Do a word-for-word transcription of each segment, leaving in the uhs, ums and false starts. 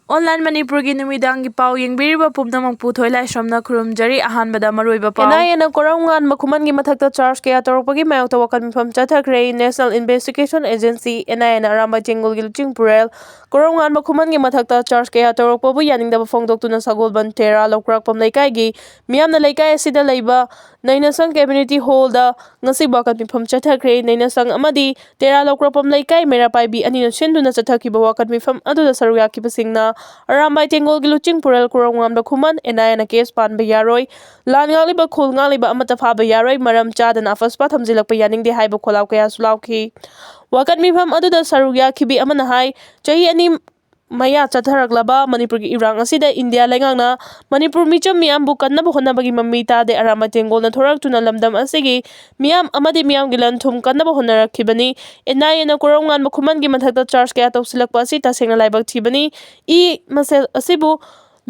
Online ꯃꯅꯤꯄꯨꯔꯒꯤ ꯅꯨꯃꯤꯗꯥꯡꯒꯤ ꯄꯥꯎ ꯌꯦꯡꯕꯤꯔꯤꯕ ꯄꯨꯝꯅꯃꯛꯄꯨ ꯊꯣꯏꯂꯥꯏꯁ꯭ꯔꯝꯅ ꯈꯨꯔꯨꯝꯖꯔꯤ꯫ ꯑꯍꯥꯟꯕꯗ ꯃꯔꯨꯑꯣꯏꯕ ꯄꯥꯎ꯫ ꯑꯦꯟ ꯑꯥꯏ ꯑꯦꯅ ꯀꯣꯔꯧꯉꯥꯟꯕ ꯈꯨꯃꯟꯒꯤ ꯃꯊꯛꯇ ꯆꯥꯔꯖ ꯀꯌꯥ ꯇꯧꯔꯛꯄꯒꯤ ꯃꯥꯌꯣꯛꯇ ꯋꯥꯀꯠ ꯃꯤꯐꯝ ꯆꯠꯊꯈ꯭ꯔꯦ꯫ National Investigation Agency, ꯑꯦꯟ ꯑꯥꯏ ꯑꯦꯅ ꯑꯔꯥꯝꯕꯥꯏ ꯇꯦꯡꯒꯣꯜꯒꯤ ꯂꯨꯆꯤꯡꯄꯨꯔꯦꯜ ꯀꯣꯔꯧꯉꯥꯟꯕ ꯈꯨꯃꯟꯒꯤ ꯃꯊꯛꯇ ꯆꯥꯔꯖ ꯀꯌꯥ ꯇꯧꯔꯛꯄꯕꯨ ꯌꯥꯅꯤꯡꯗꯕ ꯐꯣꯡꯗꯣꯛꯇꯨꯅ ꯁꯒꯣꯜꯕꯟ ꯇꯦꯔꯥ ꯂꯧꯀ꯭ꯔꯥꯛꯄꯝ ꯂꯩꯀꯥꯏꯒꯤ ꯃꯤꯌꯥꯝꯅ ꯂꯩꯀꯥꯏ ꯑꯁꯤꯗ ꯂꯩꯕ ꯅꯩꯅꯁꯪ ꯀꯝꯃ꯭ꯌꯨꯅꯤꯇꯤ ꯍꯣꯜꯗ ꯉꯁꯤ ꯋꯥꯀꯠ ꯃꯤꯐꯝ ꯆꯠꯊꯈ꯭ꯔꯦ꯫ ꯅꯩꯅꯁꯪ ꯑꯃꯗꯤ ꯇꯦꯔꯥ ꯂꯧꯀ꯭ꯔꯥꯛꯄꯝ ꯂꯩꯀꯥꯏ ꯃꯩꯔꯥ ꯄꯥꯏꯕꯤ ꯑꯅꯤꯅ ꯁꯤꯟꯗꯨꯅ ꯆꯠꯊꯈꯤꯕ ꯋꯥꯀꯠ ꯃꯤꯐꯝ ꯑꯗꯨꯗ ꯁꯔꯨꯛ ꯌꯥꯈꯤꯕꯁꯤꯡꯅ ꯑꯔꯥꯝꯕꯥꯏ ꯇꯦꯡꯒꯣꯜꯒꯤ ꯂꯨꯆꯤꯡ ꯄꯨꯔꯦꯜ ꯀꯣꯔꯧꯉꯥꯟꯕ ꯈꯨꯃꯟ, ꯑꯦꯟ ꯑꯥꯏ ꯑꯦꯅ ꯀꯦꯁ ꯄꯥꯟꯕ ꯌꯥꯔꯣꯏ, ꯂꯥꯟ ꯉꯥꯛꯂꯤꯕ ꯈꯨꯜ ꯉꯥꯛꯂꯤꯕ ꯑꯃꯠꯇ ꯐꯥꯕ ꯌꯥꯔꯣꯏ, ꯃꯔꯝ ꯆꯥꯗꯅ ꯑꯐꯁꯄꯥ ꯊꯝꯖꯤꯜꯂꯛꯄ ꯌꯥꯅꯤꯡꯗꯦ ꯍꯥꯏꯕ ꯈꯣꯜꯂꯥꯎ ꯀꯌꯥꯁꯨ ꯂꯥꯎꯈꯤ꯫ ꯋꯥꯀꯠ ꯃꯤꯐꯝ ꯑꯗꯨꯗ ꯁꯔꯨꯛ ꯌꯥꯈꯤꯕꯤ ꯑꯃꯅ ꯍꯥꯏ, ꯆꯍꯤ ꯑꯅꯤ ꯃꯌꯥ ꯆꯠꯊꯔꯛꯂꯕ ꯃꯅꯤꯄꯨꯔꯒꯤ ꯏꯔꯥꯡ ꯑꯁꯤꯗ ꯏꯟꯗꯤꯌꯥ ꯂꯩꯉꯥꯛꯅ ꯃꯅꯤꯄꯨꯔ ꯃꯤꯆꯝ ꯃꯤꯌꯥꯝꯕꯨ ꯀꯟꯅꯕ ꯍꯣꯠꯅꯕꯒꯤ ꯃꯃꯤ ꯇꯥꯗꯦ꯫ ꯑꯔꯥꯝꯕꯥꯏ ꯇꯦꯡꯒꯣꯜꯅ ꯊꯣꯔꯛꯇꯨꯅ ꯂꯝꯗꯝ ꯑꯁꯤꯒꯤ ꯃꯤꯌꯥꯝ ꯑꯃꯗꯤ ꯃꯤꯌꯥꯝꯒꯤ ꯂꯟ ꯊꯨꯝ ꯀꯟꯅꯕ ꯍꯣꯠꯅꯔꯛꯈꯤꯕꯅꯤ꯫ ꯑꯦꯟ ꯑꯥꯏ ꯑꯦꯅ ꯀꯣꯔꯧꯉꯥꯟꯕ ꯈꯨꯃꯟꯒꯤ ꯃꯊꯛꯇ ꯆꯥꯔꯖ ꯀꯌꯥ ꯇꯧꯁꯤꯜꯂꯛꯄ ꯑꯁꯤ ꯇꯁꯦꯡꯅ ꯂꯥꯏꯕꯛ ꯊꯤꯕꯅꯤ꯫ ꯏ ꯃꯁꯦꯜ ꯑꯁꯤꯕꯨ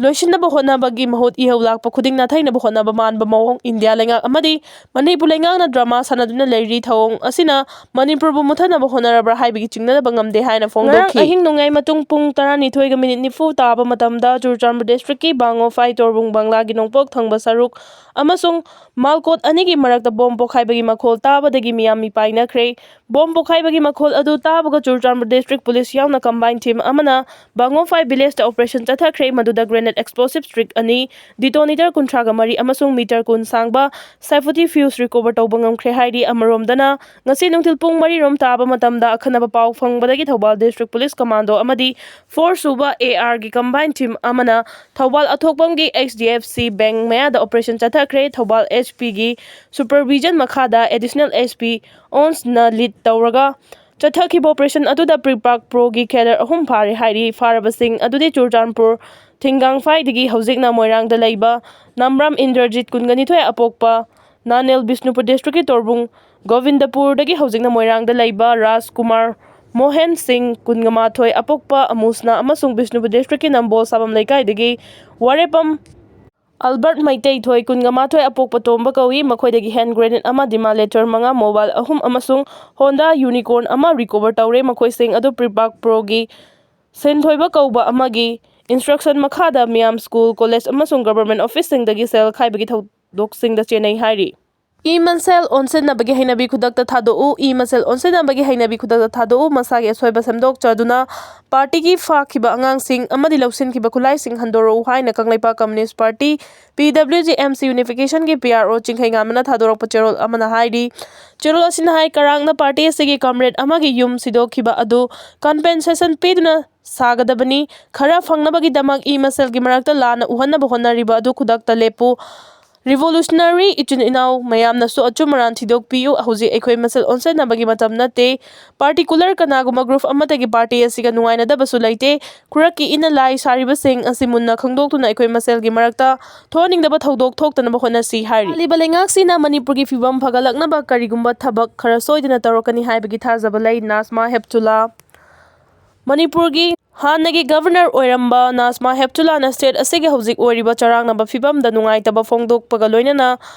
ꯂꯣꯏꯁꯤꯟꯅꯕ ꯍꯣꯠꯅꯕꯒꯤ ꯃꯍꯨꯠ ꯏꯍꯧ ꯂꯥꯛꯄ ꯈꯨꯗꯤꯡ ꯅꯥꯊꯩꯅꯕ ꯍꯣꯠꯅꯕ ꯃꯥꯟꯕ ꯃꯑꯣꯡ ꯏꯟꯗꯤꯌꯥ ꯂꯩꯉꯥꯛ ꯑꯃꯗꯤ ꯃꯅꯤꯄꯨꯔ ꯂꯩꯉꯥꯛꯅ ꯗ꯭ꯔꯃꯥ ꯁꯥꯟꯅꯗꯨꯅ ꯂꯩꯔꯤ꯫ ꯊꯧꯑꯣꯡ ꯑꯁꯤꯅ ꯃꯅꯤꯄꯨꯔꯕꯨ ꯃꯨꯠꯊꯅꯕ ꯍꯣꯠꯅꯔꯕ꯭ꯔꯥ ꯍꯥꯏꯕꯒꯤ ꯆꯤꯡꯅꯕ ꯉꯝꯗꯦ ꯍꯥꯏꯅ ꯉꯔꯥꯡ ꯐꯣꯡꯗꯣꯛꯈꯤ꯫ ꯑꯍꯤꯡ ꯅꯣꯡꯌꯥꯏ ꯃꯇꯨꯡ ꯄꯨꯡ ꯇꯔꯥꯅꯤꯊꯣꯏꯒ ꯃꯤꯅꯤꯠ ꯅꯤꯐꯨ ꯇꯥꯕ ꯃꯇꯝꯗ ꯆꯨꯔꯆꯥꯟꯄꯨꯔ ꯗꯤꯁꯇ꯭ꯔꯤꯛꯀꯤ ꯕꯥꯉꯣꯐꯥꯏ ꯇꯣꯔꯕꯨꯡ ꯕꯪꯂꯥꯒꯤ ꯅꯣꯡꯄꯣꯛ ꯊꯪꯕ ꯁꯔꯨꯛ ꯑꯃꯁꯨꯡ ꯃꯥꯜꯀꯣꯠ ꯑꯅꯤꯒꯤ ꯃꯔꯛꯇ ꯕꯣꯝ ꯄꯣꯈꯥꯏꯕꯒꯤ ꯃꯈꯣꯜ ꯇꯥꯕꯗꯒꯤ ꯃꯤꯌꯥꯝ ꯃꯤꯄꯥꯏꯅꯈ꯭ꯔꯦ꯫ ꯕꯣꯝ ꯄꯣꯈꯥꯏꯕꯒꯤ ꯃꯈꯣꯜ ꯑꯗꯨ ꯇꯥꯕꯒ ꯆꯨꯔꯆꯥꯟꯄꯨꯔ ꯗꯤꯁꯇ꯭ꯔꯤꯛ ꯄꯨꯂꯤꯁ ꯌꯥꯎꯅ ꯀꯝꯕꯥꯏꯟ ꯇꯤꯝ ꯑꯃꯅ ꯕꯥꯉꯣꯐꯥꯏ ꯚꯤꯂꯦꯖꯇ ꯑꯣꯄꯔꯦꯁꯟ ꯆꯠꯊꯈ꯭ꯔꯦ, ꯃꯗꯨꯗ ꯒ꯭ꯔꯦꯅꯦꯗ ꯑꯦꯛꯁꯄ꯭ꯂꯣꯁꯤꯞ ꯁ꯭ꯇꯤꯛ ꯑꯅꯤ, ꯗꯤꯇꯣꯅꯦꯇꯔ ꯀꯨꯟꯊ꯭ꯔꯥꯒ ꯃꯔꯤ ꯑꯃꯁꯨꯡ ꯃꯤꯇꯔ ꯀꯨꯟ ꯁꯥꯡꯕ ꯁꯥꯏꯐꯨꯇꯤ ꯐ꯭ꯌꯨꯁ ꯔꯤꯀꯣꯚꯔ ꯇꯧꯕ ꯉꯝꯈ꯭ꯔꯦ ꯍꯥꯏꯔꯤ꯫ ꯑꯃꯔꯣꯝꯗꯅ, ꯉꯁꯤ ꯅꯨꯡꯊꯤꯜ ꯄꯨꯡ ꯃꯔꯤ ꯔꯣꯝ ꯇꯥꯕ ꯃꯇꯝꯗ ꯑꯈꯟꯅꯕ ꯄꯥꯎ ꯐꯪꯕꯗꯒꯤ ꯊꯧꯕꯥꯜ ꯗꯤꯁꯇ꯭ꯔꯤꯛ ꯄꯨꯂꯤꯁ ꯀꯃꯥꯟꯗꯣ ꯑꯃꯗꯤ ꯐꯣꯔ ꯁꯨꯕ ꯑꯦ ꯑꯥꯔꯒꯤ ꯀꯝꯕꯥꯏꯟ ꯇꯤꯝ ꯑꯃꯅ ꯊꯧꯕꯥꯜ ꯑꯊꯣꯛꯄꯝꯒꯤ H D F C bank ꯃꯌꯥꯗ ꯑꯣꯄꯔꯦꯁꯟ ꯆꯠꯊꯈ꯭ꯔꯦ꯫ ꯊꯧꯕꯥꯜ ꯑꯦꯁ ꯄꯤꯒꯤ ꯁꯨꯄꯔꯚꯤꯖꯟ ꯃꯈꯥꯗ ꯑꯦꯗꯤꯁꯅꯦꯜ ꯑꯦꯁ ꯄꯤ ꯑꯣꯟꯁꯅ ꯂꯤꯗ ꯇꯧꯔꯒ ꯆꯠꯊꯈꯤꯕ ꯑꯣꯄꯔꯦꯁꯟ ꯑꯗꯨꯗ ꯄ꯭ꯔꯤꯄꯥꯛ ꯄ꯭ꯔꯣꯒꯤ ꯀꯦꯗꯔ ꯑꯍꯨꯝ ꯐꯥꯔꯦ ꯍꯥꯏꯔꯤ꯫ ꯐꯥꯔꯕꯁꯤꯡ ꯑꯗꯨꯗꯤ ꯆꯨꯔꯆꯥꯟꯄꯨꯔ ꯊꯤꯡꯒꯥꯡꯐꯥꯏꯗꯒꯤ ꯍꯧꯖꯤꯛꯅ ꯃꯣꯏꯔꯥꯡꯗ ꯂꯩꯕ ꯅꯥꯝꯕ꯭ꯔꯥꯝ ꯏꯟꯗ꯭ꯔꯖꯤꯠ ꯀꯨꯟꯒ ꯅꯤꯊꯣꯏ ꯑꯄꯣꯛꯄ ꯅꯥꯅꯦꯜ ꯕꯤꯁꯅꯨꯄꯨꯔ ꯗꯤꯁꯇ꯭ꯔꯤꯛꯀꯤ ꯇꯣꯔꯕꯨꯡ ꯒꯣꯕꯤꯟꯗꯄꯨꯔꯗꯒꯤ ꯍꯧꯖꯤꯛꯅ ꯃꯣꯏꯔꯥꯡꯗ ꯂꯩꯕ ꯔꯥꯖꯀꯨꯃꯥꯔ ꯃꯣꯍꯦꯟ ꯁꯤꯡ ꯀꯨꯟꯒ ꯃꯥꯊꯣꯏ ꯑꯄꯣꯛꯄ ꯑꯃꯨꯁꯅꯥ ꯑꯃꯁꯨꯡ ꯕꯤꯁꯅꯨꯄꯨꯔ ꯗꯤꯁꯇ꯭ꯔꯤꯛꯀꯤ ꯅꯝꯕꯣꯜ ꯁꯥꯕꯝ ꯂꯩꯀꯥꯏꯗꯒꯤ ꯋꯥꯔꯦꯄꯝ ꯑꯜꯕꯔꯠ ꯃꯩꯇꯩꯊꯣꯏ ꯀꯨꯟꯒ ꯃꯥꯊꯣꯏ ꯑꯄꯣꯛꯄ ꯇꯣꯝꯕ ꯀꯧꯏ꯫ ꯃꯈꯣꯏꯗꯒꯤ ꯍꯦꯟ ꯒ꯭ꯔꯦꯅꯦꯗ ꯑꯃ, ꯗꯤꯃꯥ ꯂꯦꯇꯔ ꯃꯉꯥ, ꯃꯣꯕꯥꯏꯜ ꯑꯍꯨꯝ ꯑꯃꯁꯨꯡ ꯍꯣꯟꯗꯥ ꯌꯨꯅꯤꯀꯣꯔꯟ ꯑꯃ ꯔꯤꯀꯣꯚꯔ ꯇꯧꯔꯦ꯫ ꯃꯈꯣꯏꯁꯤꯡ ꯑꯗꯨ ꯄ꯭ꯔꯤꯄꯥꯛ ꯄ꯭ꯔꯣꯒꯤ ꯁꯤꯟꯊꯣꯏꯕ ꯀꯧꯕ ꯑꯃꯒꯤ instruction ꯃꯈꯥꯗ ꯃꯤꯌꯥꯝ school, college ꯑꯃꯁꯨꯡ government officeꯁꯤꯡꯗꯒꯤ ꯁꯦꯜ ꯈꯥꯏꯕꯒꯤ ꯊꯧꯗꯣꯛꯁꯤꯡꯗ ꯆꯦꯟꯅꯩ ꯍꯥꯏꯔꯤ꯫ ꯏ ꯃꯁꯦꯜ ꯑꯣꯟꯁꯤꯟꯅꯕꯒꯤ ꯍꯩꯅꯕꯤ ꯈꯨꯗꯛꯇ ꯊꯥꯗꯣꯛꯎ꯫ ꯏ ꯃꯁꯦꯜ ꯑꯣꯟꯁꯤꯟꯅꯕꯒꯤ ꯍꯩꯅꯕꯤ ꯈꯨꯗꯛꯇ ꯊꯥꯗꯣꯛꯎ꯫ ꯃꯁꯥꯒꯤ ꯑꯁꯣꯏꯕ ꯁꯦꯝꯗꯣꯛꯆꯗꯨꯅ partyꯒꯤ ꯐꯥꯈꯤꯕ ꯑꯉꯥꯡꯁꯤꯡ ꯑꯃꯗꯤ ꯂꯧꯁꯤꯟꯈꯤꯕ ꯈꯨꯠꯂꯥꯏꯁꯤꯡ ꯍꯟꯗꯣꯔꯛꯎ ꯍꯥꯏꯅ Kangleipak Communist Party, P W G M C Unificationꯒꯤ P R O ꯆꯤꯡꯈꯩꯉꯥꯟꯕꯅ ꯊꯥꯗꯣꯔꯛꯄ ꯆꯦꯔꯣꯜ ꯑꯃꯅ ꯍꯥꯏꯔꯤ꯫ ꯆꯦꯔꯣꯜ ꯑꯁꯤꯅ ꯍꯥꯏ, ꯀꯔꯥꯡꯅ party ꯑꯁꯤꯒꯤ comrade ꯑꯃꯒꯤ ꯌꯨꯝ ꯁꯤꯗꯣꯛꯈꯤꯕ ꯑꯗꯨ compensation ꯄꯤꯗꯨꯅ ꯁꯥꯒꯗꯕꯅꯤ꯫ ꯈꯔ ꯐꯪꯅꯕꯒꯤꯗꯃꯛ ꯏ ꯃꯁꯦꯜꯒꯤ ꯃꯔꯛꯇ ꯂꯥꯟꯅ ꯎꯍꯟꯅꯕ ꯍꯣꯠꯅꯔꯤꯕ ꯑꯗꯨ ꯈꯨꯗꯛꯇ ꯂꯦꯞꯄꯨ꯫ Revolutionary ꯏꯆꯤꯟ ꯏꯅꯥꯎ ꯃꯌꯥꯝꯅꯁꯨ ꯑꯆꯨꯝ ꯑꯔꯥꯟ ꯊꯤꯗꯣꯛꯄꯤꯌꯨ꯫ ꯍꯧꯖꯤꯛ ꯑꯩꯈꯣꯏ ꯃꯁꯦꯜ ꯑꯣꯟꯁꯤꯟꯅꯕꯒꯤ ꯃꯇꯝ ꯅꯠꯇꯦ꯫ Particular ꯀꯅꯥꯒꯨꯝꯕ group ꯑꯃꯠꯇꯒꯤ party ꯑꯁꯤꯒ ꯅꯨꯡꯉꯥꯏꯅꯗꯕꯁꯨ ꯂꯩꯇꯦ꯫ ꯈꯨꯔꯛꯀꯤ ꯏꯟꯅ ꯂꯥꯏ ꯁꯥꯔꯤꯕꯁꯤꯡ ꯑꯁꯤ ꯃꯨꯟꯅ ꯈꯪꯗꯣꯛꯇꯨꯅ ꯑꯩꯈꯣꯏ ꯃꯁꯦꯜꯒꯤ ꯃꯔꯛꯇ ꯊꯣꯛꯍꯟꯅꯤꯡꯗꯕ ꯊꯧꯗꯣꯛ ꯊꯣꯛꯇꯅꯕ ꯍꯣꯠꯅꯁꯤ ꯍꯥꯏꯔꯤ꯫ ꯄꯥꯜꯂꯤꯕ ꯂꯩꯉꯥꯛꯁꯤꯅ ꯃꯅꯤꯄꯨꯔꯒꯤ ꯐꯤꯕꯝ ꯐꯒꯠꯂꯛꯅꯕ ꯀꯔꯤꯒꯨꯝꯕ ꯊꯕꯛ ꯈꯔ ꯁꯣꯏꯗꯅ ꯇꯧꯔꯛꯀꯅꯤ ꯍꯥꯏꯕꯒꯤ ꯊꯥꯖꯕ ꯂꯩ, ꯅꯥꯖꯃꯥ ꯍꯦꯞꯇꯨꯂꯥ꯫ ꯃꯅꯤꯄꯨꯔꯒꯤ ꯍꯥꯟꯅꯒꯤ governor ꯑꯣꯏꯔꯝꯕ ꯅꯥꯖꯃꯥ ꯍꯦꯞꯇꯨꯂꯥꯅ state ꯑꯁꯤꯒꯤ ꯍꯧꯖꯤꯛ ꯑꯣꯏꯔꯤꯕ ꯆꯔꯥꯡꯅꯕ ꯐꯤꯕꯝꯗ ꯅꯨꯡꯉꯥꯏꯇꯕ ꯐꯣꯡꯗꯣꯛꯄꯒ ꯂꯣꯏꯅꯅ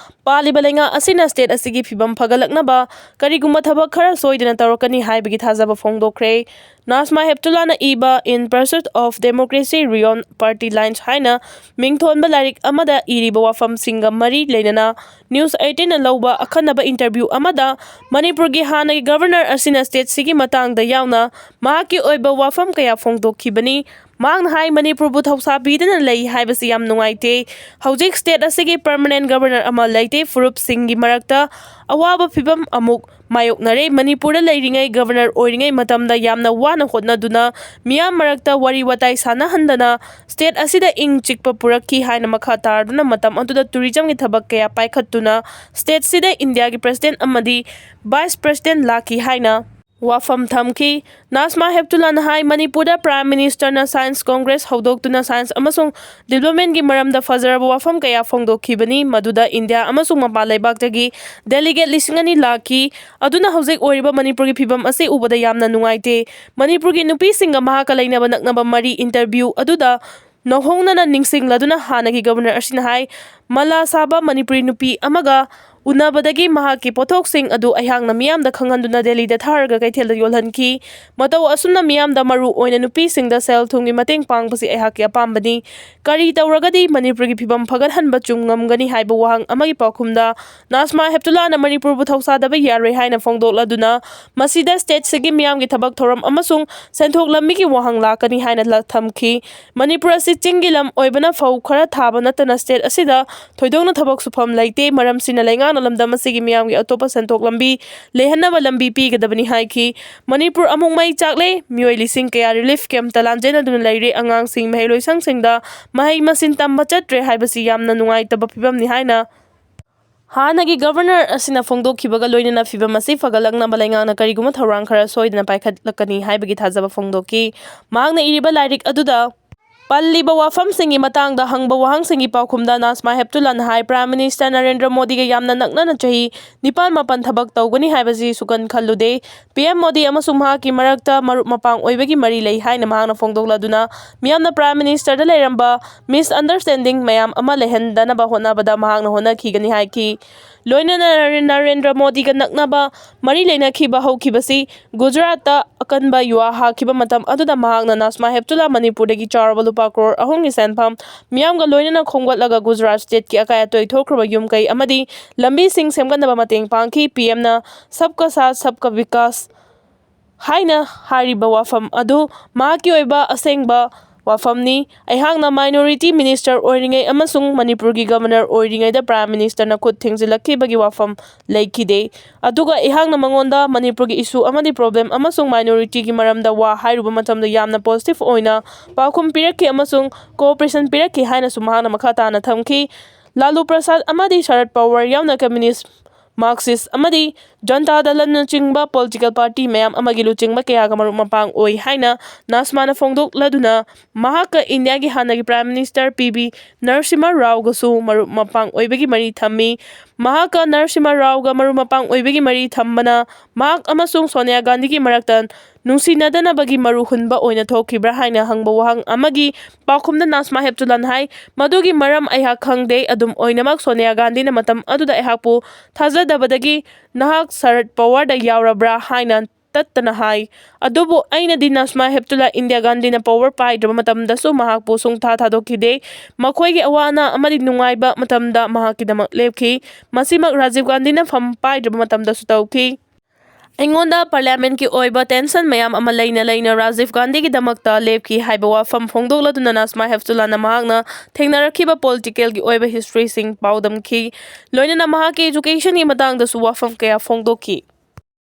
ꯄꯥꯜꯂꯤꯕ ꯂꯩꯉꯥꯛ ꯑꯁꯤꯅ state ꯑꯁꯤꯒꯤ ꯐꯤꯕꯝ ꯐꯒꯠꯂꯛꯅꯕ ꯀꯔꯤꯒꯨꯝꯕ ꯊꯕꯛ ꯈꯔ ꯁꯣꯏꯗꯅ ꯇꯧꯔꯛꯀꯅꯤ ꯍꯥꯏꯕꯒꯤ ꯊꯥꯖꯕ ꯐꯣꯡꯗꯣꯛꯈ꯭ꯔꯦ꯫ ꯅꯥꯖꯃꯥ ꯍꯦꯞꯇꯨꯂꯥꯅ ꯏꯕ In Pursuit of Democracy Beyond Party Lines ꯍꯥꯏꯅ ꯃꯤꯡꯊꯣꯟꯕ ꯂꯥꯏꯔꯤꯛ ꯑꯃꯗ ꯏꯔꯤꯕ ꯋꯥꯐꯝꯁꯤꯡꯒ ꯃꯔꯤ ꯂꯩꯅꯅ News eighteenꯅ ꯂꯧꯕ ꯑꯈꯟꯅꯕ interview ꯑꯃꯗ ꯃꯅꯤꯄꯨꯔꯒꯤ ꯍꯥꯟꯅꯒꯤ governor ꯑꯁꯤꯅ stateꯁꯤꯒꯤ ꯃꯇꯥꯡꯗ ꯌꯥꯎꯅ ꯃꯍꯥꯛꯀꯤ ꯑꯣꯏꯕ ꯋꯥꯐꯝ ꯀꯌꯥ ꯐꯣꯡꯗꯣꯛꯈꯤꯕꯅꯤ꯫ ꯃꯍꯥꯛꯅ ꯍꯥꯏ, ꯃꯅꯤꯄꯨꯔꯕꯨ ꯊꯧꯁꯥꯕꯤꯗꯅ ꯂꯩ ꯍꯥꯏꯕꯁꯤ ꯌꯥꯝ ꯅꯨꯡꯉꯥꯏꯇꯦ꯫ ꯍꯧꯖꯤꯛ state ꯑꯁꯤꯒꯤ permanent governor ꯑꯃ ꯂꯩꯇꯦ꯫ ꯐꯨꯔꯨꯞꯁꯤꯡꯒꯤ ꯃꯔꯛꯇ ꯑꯋꯥꯕ ꯐꯤꯕꯝ ꯑꯃꯨꯛ ꯃꯥꯌꯣꯛꯅꯔꯦ꯫ ꯃꯅꯤꯄꯨꯔꯗ ꯂꯩꯔꯤꯉꯩ, governor ꯑꯣꯏꯔꯤꯉꯩ ꯃꯇꯝꯗ ꯌꯥꯝꯅ ꯋꯥꯅ ꯍꯣꯠꯅꯗꯨꯅ, ꯃꯤꯌꯥꯝ ꯃꯔꯛꯇ ꯋꯥꯔꯤ ꯋꯥꯇꯥꯏ ꯁꯥꯟꯅꯍꯟꯗꯅ state ꯑꯁꯤꯗ ꯏꯪ ꯆꯤꯛꯄ ꯄꯨꯔꯛꯈꯤ ꯍꯥꯏꯅ ꯃꯈꯥ ꯇꯥꯔꯗꯨꯅ ꯃꯇꯝ ꯑꯗꯨꯗ tourismꯒꯤ ꯊꯕꯛ ꯀꯌꯥ ꯄꯥꯏꯈꯠꯇꯨꯅ stateꯁꯤꯗ Indiaꯒꯤ president ꯑꯃꯗꯤ vice president ꯂꯥꯛꯈꯤ ꯍꯥꯏꯅ ꯋꯥꯐꯝ ꯊꯝꯈꯤ꯫ ꯅꯥꯖꯃꯥ ꯍꯦꯞꯇꯨꯂꯥꯅ ꯍꯥꯏ, ꯃꯅꯤꯄꯨꯔꯗ Prime Ministerꯅ Science Congress ꯍꯧꯗꯣꯛꯇꯨꯅ science ꯑꯃꯁꯨꯡ developmentꯀꯤ ꯃꯔꯝꯗ ꯐꯖꯔꯕ ꯋꯥꯐꯝ ꯀꯌꯥ ꯐꯣꯡꯗꯣꯛꯈꯤꯕꯅꯤ꯫ ꯃꯗꯨꯗ India ꯑꯃꯁꯨꯡ ꯃꯄꯥꯟ ꯂꯩꯕꯥꯛꯇꯒꯤ delegate ꯂꯤꯁꯤꯡ ꯑꯅꯤ ꯂꯥꯛꯈꯤ꯫ ꯑꯗꯨꯅ ꯍꯧꯖꯤꯛ ꯑꯣꯏꯔꯤꯕ ꯃꯅꯤꯄꯨꯔꯒꯤ ꯐꯤꯕꯝ ꯑꯁꯤ ꯎꯕꯗ ꯌꯥꯝꯅ ꯅꯨꯡꯉꯥꯏꯇꯦ꯫ ꯃꯅꯤꯄꯨꯔꯒꯤ ꯅꯨꯄꯤꯁꯤꯡꯒ ꯃꯍꯥꯛꯀ ꯂꯩꯅꯕ ꯅꯛꯅꯕ ꯃꯔꯤ interview ꯑꯗꯨꯗ ꯅꯧꯍꯧꯅꯅ ꯅꯤꯡꯁꯤꯡꯂꯗꯨꯅ ꯍꯥꯟꯅꯒꯤ governor ꯑꯁꯤꯅ ꯍꯥꯏ, ꯃꯂꯥ ꯁꯥꯕ ꯃꯅꯤꯄꯨꯔꯤ ꯅꯨꯄꯤ ꯑꯃꯒ ꯎꯅꯕꯗꯒꯤ ꯃꯍꯥꯛꯀꯤ ꯄꯣꯠꯊꯣꯛꯁꯤꯡ ꯑꯗꯨ ꯑꯩꯍꯥꯛꯅ ꯃꯤꯌꯥꯝꯗ ꯈꯪꯍꯟꯗꯨꯅ ꯗꯦꯜꯂꯤꯗ ꯊꯥꯔꯒ ꯀꯩꯊꯦꯜꯗ ꯌꯣꯜꯍꯟꯈꯤ꯫ ꯃꯇꯧ ꯑꯁꯨꯝꯅ ꯃꯤꯌꯥꯝꯗ, ꯃꯔꯨ ꯑꯣꯏꯅ ꯅꯨꯄꯤꯁꯤꯡꯗ ꯁꯦꯜ ꯊꯨꯝꯒꯤ ꯃꯇꯦꯡ ꯄꯥꯡꯕꯁꯤ ꯑꯩꯍꯥꯛꯀꯤ ꯑꯄꯥꯝꯕꯅꯤ꯫ ꯀꯔꯤ ꯇꯧꯔꯒꯗꯤ ꯃꯅꯤꯄꯨꯔꯒꯤ ꯐꯤꯕꯝ ꯐꯒꯠꯍꯟꯕ ꯆꯨꯝ ꯉꯝꯒꯅꯤ ꯍꯥꯏꯕ ꯋꯥꯍꯪ ꯑꯃꯒꯤ ꯄꯥꯎꯈꯨꯝꯗ ꯅꯥꯖꯃꯥ ꯍꯦꯞꯇꯨꯂꯥꯅ ꯃꯅꯤꯄꯨꯔꯕꯨ ꯊꯧꯁꯥꯗꯕ ꯌꯥꯔꯣꯏ ꯍꯥꯏꯅ ꯐꯣꯡꯗꯣꯛꯂꯗꯨꯅ, ꯃꯁꯤꯗ ꯁ꯭ꯇꯦꯠꯁꯤꯒꯤ ꯃꯤꯌꯥꯝꯒꯤ ꯊꯕꯛ ꯊꯧꯔꯝ ꯑꯃꯁꯨꯡ ꯁꯦꯟꯊꯣꯛ ꯂꯝꯕꯤꯒꯤ ꯋꯥꯍꯪ ꯂꯥꯛꯀꯅꯤ ꯍꯥꯏꯅ ꯂ-, ꯊꯝꯈꯤ꯫ ꯃꯅꯤꯄꯨꯔ ꯑꯁꯤ ꯆꯤꯡꯒꯤ ꯂꯝ ꯑꯣꯏꯕꯅ ꯐꯧ ꯈꯔ ꯊꯥꯕ ꯅꯠꯇꯅ ꯁ꯭ꯇꯦꯠ ꯑꯁꯤꯗ ꯊꯣꯏꯗꯣꯛꯅ ꯊꯕꯛ ꯁꯨꯐꯝ ꯂꯩꯇꯦ꯫ ꯃꯔꯝꯁꯤꯅ ꯂꯩꯉꯥꯛꯅ ꯂꯝꯗꯝ ꯑꯁꯤꯒꯤ ꯃꯤꯌꯥꯝꯒꯤ ꯑꯇꯣꯞꯄ ꯁꯦꯟꯊꯣꯛ ꯂꯝꯕꯤ ꯂꯩꯍꯟꯅꯕ ꯂꯝꯕꯤ ꯄꯤꯒꯗꯕꯅꯤ ꯍꯥꯏꯈꯤ꯫ ꯃꯅꯤꯄꯨꯔ ꯑꯃꯨꯛ ꯃꯩ ꯆꯥꯛꯂꯦ꯫ ꯃꯤꯑꯣꯏ ꯂꯤꯁꯤꯡ ꯀꯌꯥ ꯔꯤꯂꯤꯐ ꯀꯦꯝꯞꯇ ꯂꯥꯟꯖꯦꯟꯅꯗꯨꯅ ꯂꯩꯔꯦ꯫ ꯑꯉꯥꯡꯁꯤꯡ ꯃꯍꯩꯂꯣꯏꯁꯪꯁꯤꯡꯗ ꯃꯍꯩ ꯃꯁꯤꯡ ꯇꯝꯕ ꯆꯠꯇ꯭ꯔꯦ ꯍꯥꯏꯕꯁꯤ ꯌꯥꯝꯅ ꯅꯨꯡꯉꯥꯏꯇꯕ ꯐꯤꯕꯝꯅꯤ ꯍꯥꯏꯅ ꯍꯥꯟꯅꯒꯤ ꯒꯚꯔꯅꯔ ꯑꯁꯤꯅ ꯐꯣꯡꯗꯣꯛꯈꯤꯕꯒ ꯂꯣꯏꯅꯅ ꯐꯤꯕꯝ ꯑꯁꯤ ꯐꯒꯠꯂꯛꯅꯕ ꯂꯩꯉꯥꯛꯅ ꯀꯔꯤꯒꯨꯝꯕ ꯊꯧꯔꯥꯡ ꯈꯔ ꯁꯣꯏꯗꯅ ꯄꯥꯏꯈꯠꯂꯛꯀꯅꯤ ꯍꯥꯏꯕꯒꯤ ꯊꯥꯖꯕ ꯐꯣꯡꯗꯣꯛꯈꯤ꯫ ꯃꯍꯥꯛꯅ ꯏꯔꯤꯕ ꯂꯥꯏꯔꯤꯛ ꯑꯗꯨꯗ ꯄꯜꯂꯤꯕ ꯋꯥꯐꯝꯁꯤꯡꯒꯤ ꯃꯇꯥꯡꯗ ꯍꯪꯕ ꯋꯥꯍꯪꯁꯤꯡꯒꯤ ꯄꯥꯎꯈꯨꯝꯗ ꯅꯥꯖꯃꯥ ꯍꯦꯞꯇꯨꯂꯥꯅ ꯍꯥꯏ, ꯄ꯭ꯔꯥꯏꯝ ꯃꯤꯅꯤꯁꯇꯔ ꯅꯔꯦꯟꯗ꯭ꯔ ꯃꯣꯗꯤꯒ ꯌꯥꯝꯅ ꯅꯛꯅꯅ ꯆꯍꯤ ꯅꯤꯄꯥꯟ ꯃꯥꯄꯟ ꯊꯕꯛ ꯇꯧꯒꯅꯤ ꯍꯥꯏꯕꯁꯤ ꯁꯨꯀꯟ ꯈꯜꯂꯨꯗꯦ꯫ ꯄꯤ ꯑꯦꯝ ꯃꯣꯗꯤ ꯑꯃꯁꯨꯡ ꯃꯍꯥꯛꯀꯤ ꯃꯔꯛꯇ ꯃꯔꯨꯞ ꯃꯄꯥꯡ ꯑꯣꯏꯕꯒꯤ ꯃꯔꯤ ꯂꯩ ꯍꯥꯏꯅ ꯃꯍꯥꯛꯅ ꯐꯣꯡꯗꯣꯛꯂꯗꯨꯅ, ꯃꯤꯌꯥꯝꯅ ꯄ꯭ꯔꯥꯏꯝ ꯃꯤꯅꯤꯁꯇꯔꯗ ꯂꯩꯔꯝꯕ ꯃꯤꯁꯑꯟꯗꯔꯁꯇꯦꯟꯗꯤꯡ ꯃꯌꯥꯝ ꯑꯃ ꯂꯩꯍꯟꯗꯅꯕ ꯍꯣꯠꯅꯕꯗ ꯃꯍꯥꯛꯅ ꯍꯣꯠꯅꯈꯤꯒꯅꯤ ꯍꯥꯏꯈꯤ꯫ ꯂꯣꯏꯅꯅ ꯅꯔꯦꯟ-, ꯅꯔꯦꯟꯗ꯭ꯔ ꯃꯣꯗꯤꯒ ꯅꯛꯅꯕ ꯃꯔꯤ ꯂꯩꯅꯈꯤꯕ ꯍꯧꯈꯤꯕꯁꯤ ꯒꯨꯖꯔꯥꯠꯇ ꯑꯀꯟꯕ ꯌꯨꯍꯥ ꯍꯥꯈꯤꯕ ꯃꯇꯝ ꯑꯗꯨꯗ ꯃꯍꯥꯛꯅ ꯅꯥꯖꯃꯥ ꯍꯦꯞꯇꯨꯂꯥ ꯃꯅꯤꯄꯨꯔꯗꯒꯤ ꯆꯥꯎꯔꯕ ꯂꯨꯄꯥ ꯀ꯭ꯔꯣꯔ ꯑꯍꯨꯝꯒꯤ ꯁꯦꯟꯐꯝ ꯃꯤꯌꯥꯝꯒ ꯂꯣꯏꯅꯅ ꯈꯣꯝꯒꯠꯂꯒ ꯒꯨꯖꯔꯥꯠ ꯁ꯭ꯇꯦꯠꯀꯤ ꯑꯀꯥꯏ ꯑꯇꯣꯏ ꯊꯣꯛꯈ꯭ꯔꯕ ꯌꯨꯝ ꯀꯩ ꯑꯃꯗꯤ ꯂꯝꯕꯤꯁꯤꯡ ꯁꯦꯝꯒꯠꯅꯕ ꯃꯇꯦꯡ ꯄꯥꯡꯈꯤ꯫ ꯄꯤ ꯑꯦꯝꯅ "ꯁꯕꯀꯥ ꯁꯥꯊ ꯁꯕꯀꯥ ꯕꯤꯀꯥꯁ" ꯍꯥꯏꯅ ꯍꯥꯏꯔꯤꯕ ꯋꯥꯐꯝ ꯑꯗꯨ ꯃꯍꯥꯛꯀꯤ ꯑꯣꯏꯕ ꯑꯁꯦꯡꯕ ꯋꯥꯐꯝꯅꯤ꯫ ꯑꯩꯍꯥꯛꯅ ꯃꯥꯏꯅꯣꯔꯤꯇꯤ ꯃꯤꯅꯤꯁꯇꯔ ꯑꯣꯏꯔꯤꯉꯩ ꯑꯃꯁꯨꯡ ꯃꯅꯤꯄꯨꯔꯒꯤ ꯒꯚꯔꯅꯔ ꯑꯣꯏꯔꯤꯉꯩꯗ ꯄ꯭ꯔꯥꯏꯝ ꯃꯤꯅꯤꯁꯇꯔꯅ ꯈꯨꯠ ꯊꯤꯡꯖꯤꯜꯂꯛꯈꯤꯕꯒꯤ ꯋꯥꯐꯝ ꯂꯩꯈꯤꯗꯦ꯫ ꯑꯗꯨꯒ ꯑꯩꯍꯥꯛꯅ ꯃꯉꯣꯟꯗ ꯃꯅꯤꯄꯨꯔꯒꯤ ꯏꯁꯨ ꯑꯃꯗꯤ ꯄ꯭ꯔꯣꯕ꯭ꯂꯦꯝ ꯑꯃꯁꯨꯡ ꯃꯥꯏꯅꯣꯔꯤꯇꯤꯒꯤ ꯃꯔꯝꯗ ꯋꯥ ꯍꯥꯏꯔꯨꯕ ꯃꯇꯝꯗ ꯌꯥꯝꯅ ꯄꯣꯖꯤꯇꯤꯚ ꯑꯣꯏꯅ ꯄꯥꯎꯈꯨꯝ ꯄꯤꯔꯛꯈꯤ ꯑꯃꯁꯨꯡ ꯀꯣꯑꯣꯄꯔꯦꯁꯟ ꯄꯤꯔꯛꯈꯤ ꯍꯥꯏꯅꯁꯨ ꯃꯍꯥꯛꯅ ꯃꯈꯥ ꯇꯥꯅ ꯊꯝꯈꯤ꯫ ꯂꯥꯂꯨ ꯄ꯭ꯔꯁꯥꯗ ꯑꯃꯗꯤ ꯁꯔꯠ ꯄꯋꯥꯔ ꯌꯥꯎꯅ ꯀꯝꯃ꯭ꯌꯨꯅꯤꯁ, ꯃꯥꯔꯛꯁꯤꯁ ꯑꯃꯗꯤ ꯖꯟꯇꯥ ꯗꯜꯅꯆꯤꯡꯕ ꯄꯣꯂꯤꯇꯤꯀꯦꯜ ꯄꯥꯔꯇꯤ ꯃꯌꯥꯝ ꯑꯃꯒꯤ ꯂꯨꯆꯤꯡꯕ ꯀꯌꯥꯒ ꯃꯔꯨꯞ ꯃꯄꯥꯡ ꯑꯣꯏ ꯍꯥꯏꯅ ꯅꯥꯖꯃꯥꯅ ꯐꯣꯡꯗꯣꯛꯂꯗꯨꯅ, ꯃꯍꯥꯛꯀ ꯏꯟꯗꯤꯌꯥꯒꯤ ꯍꯥꯟꯅꯒꯤ ꯄ꯭ꯔꯥꯏꯝ ꯃꯤꯅꯤꯁꯇꯔ ꯄꯤ ꯕꯤ ꯅꯔꯁꯤꯃꯍ ꯔꯥꯎꯒꯁꯨ ꯃꯔꯨꯞ ꯃꯄꯥꯡ ꯑꯣꯏꯕꯒꯤ ꯃꯔꯤ ꯊꯝꯃꯤ꯫ ꯃꯍꯥꯛꯀ ꯅꯔꯁꯤꯃꯍ ꯔꯥꯎꯒ ꯃꯔꯨꯞ ꯃꯄꯥꯡ ꯑꯣꯏꯕꯒꯤ ꯃꯔꯤ ꯊꯝꯕꯅ ꯃꯍꯥꯛ ꯑꯃꯁꯨꯡ ꯁꯣꯅꯤꯌꯥ ꯒꯥꯟꯙꯤꯒꯤ ꯃꯔꯛꯇ ꯅꯨꯡꯁꯤꯅꯗꯅꯕꯒꯤ ꯃꯔꯨ ꯍꯨꯟꯕ ꯑꯣꯏꯅ ꯊꯣꯛꯈꯤꯕ꯭ꯔꯥ ꯍꯥꯏꯅ ꯍꯪꯕ ꯋꯥꯍꯪ ꯑꯃꯒꯤ ꯄꯥꯎꯈꯨꯝꯗ ꯅꯥꯖꯃꯥ ꯍꯦꯞꯇꯨꯂꯥꯅ ꯍꯥꯏ, "ꯃꯗꯨꯒꯤ ꯃꯔꯝ ꯑꯩꯍꯥꯛ ꯈꯪꯗꯦ꯫ ꯑꯗꯨꯝ ꯑꯣꯏꯅꯃꯛ, ꯁꯣꯅꯤꯌꯥ ꯒꯥꯟꯙꯤꯅ ꯃꯇꯝ ꯑꯗꯨꯗ ꯑꯩꯍꯥꯛꯄꯨ ꯊꯥꯖꯗꯕꯗꯒꯤ ꯅꯍꯥꯛ ꯁꯔꯗ ꯄꯋꯥꯔꯗ ꯌꯥꯎꯔꯕ꯭ꯔꯥ ꯍꯥꯏꯅ ꯇꯠꯇꯅ ꯍꯥꯏ꯫ ꯑꯗꯨꯕꯨ ꯑꯩꯅꯗꯤ ꯅꯥꯖꯃꯥ ꯍꯦꯞꯇꯨꯂꯥ ꯏꯟꯗꯤꯔꯥ ꯒꯥꯟꯙꯤꯅ ꯄꯋꯥꯔ ꯄꯥꯏꯗ꯭ꯔꯕ ꯃꯇꯝꯗꯁꯨ ꯃꯍꯥꯛꯄꯨ ꯁꯨꯡꯊꯥ ꯊꯥꯗꯣꯛꯈꯤꯗꯦ꯫ ꯃꯈꯣꯏꯒꯤ ꯑꯋꯥ ꯑꯅꯥ ꯑꯃꯗꯤ ꯅꯨꯡꯉꯥꯏꯕ ꯃꯇꯝꯗ ꯃꯍꯥꯛꯀꯤꯗꯃꯛ ꯂꯦꯞꯈꯤ꯫ ꯃꯁꯤꯃꯛ ꯔꯥꯖꯤꯕ ꯒꯥꯟꯙꯤꯅ ꯐꯝ ꯄꯥꯏꯗ꯭ꯔꯕ ꯃꯇꯝꯗꯁꯨ ꯇꯧꯈꯤ꯫ ꯑꯩꯉꯣꯟꯗ ꯄꯥꯔꯂꯤꯌꯥꯃꯦꯟꯠꯀꯤ ꯑꯣꯏꯕ ꯇꯦꯟꯁꯟ ꯃꯌꯥꯝ ꯑꯃ ꯂꯩꯅ ꯂꯩꯅ ꯔꯥꯖꯤꯕ ꯒꯥꯟꯙꯤꯒꯤꯗꯃꯛꯇ ꯂꯦꯞꯈꯤ" ꯍꯥꯏꯕ ꯋꯥꯐꯝ ꯐꯣꯡꯗꯣꯛꯂꯗꯨꯅ ꯅꯥꯖꯃꯥ ꯍꯦꯞꯇꯨꯂꯥꯅ ꯃꯍꯥꯛꯅ ꯊꯦꯡꯅꯔꯛꯈꯤꯕ ꯄꯣꯂꯤꯇꯤꯀꯦꯜꯒꯤ ꯑꯣꯏꯕ ꯍꯤꯁꯇ꯭ꯔꯤꯁꯤꯡ ꯄꯥꯎꯗꯝꯈꯤ꯫ ꯂꯣꯏꯅꯅ ꯃꯍꯥꯛꯀꯤ ꯑꯦꯖꯨꯀꯦꯁꯟꯒꯤ ꯃꯇꯥꯡꯗꯁꯨ ꯋꯥꯐꯝ ꯀꯌꯥ ꯐꯣꯡꯗꯣꯛꯈꯤ꯫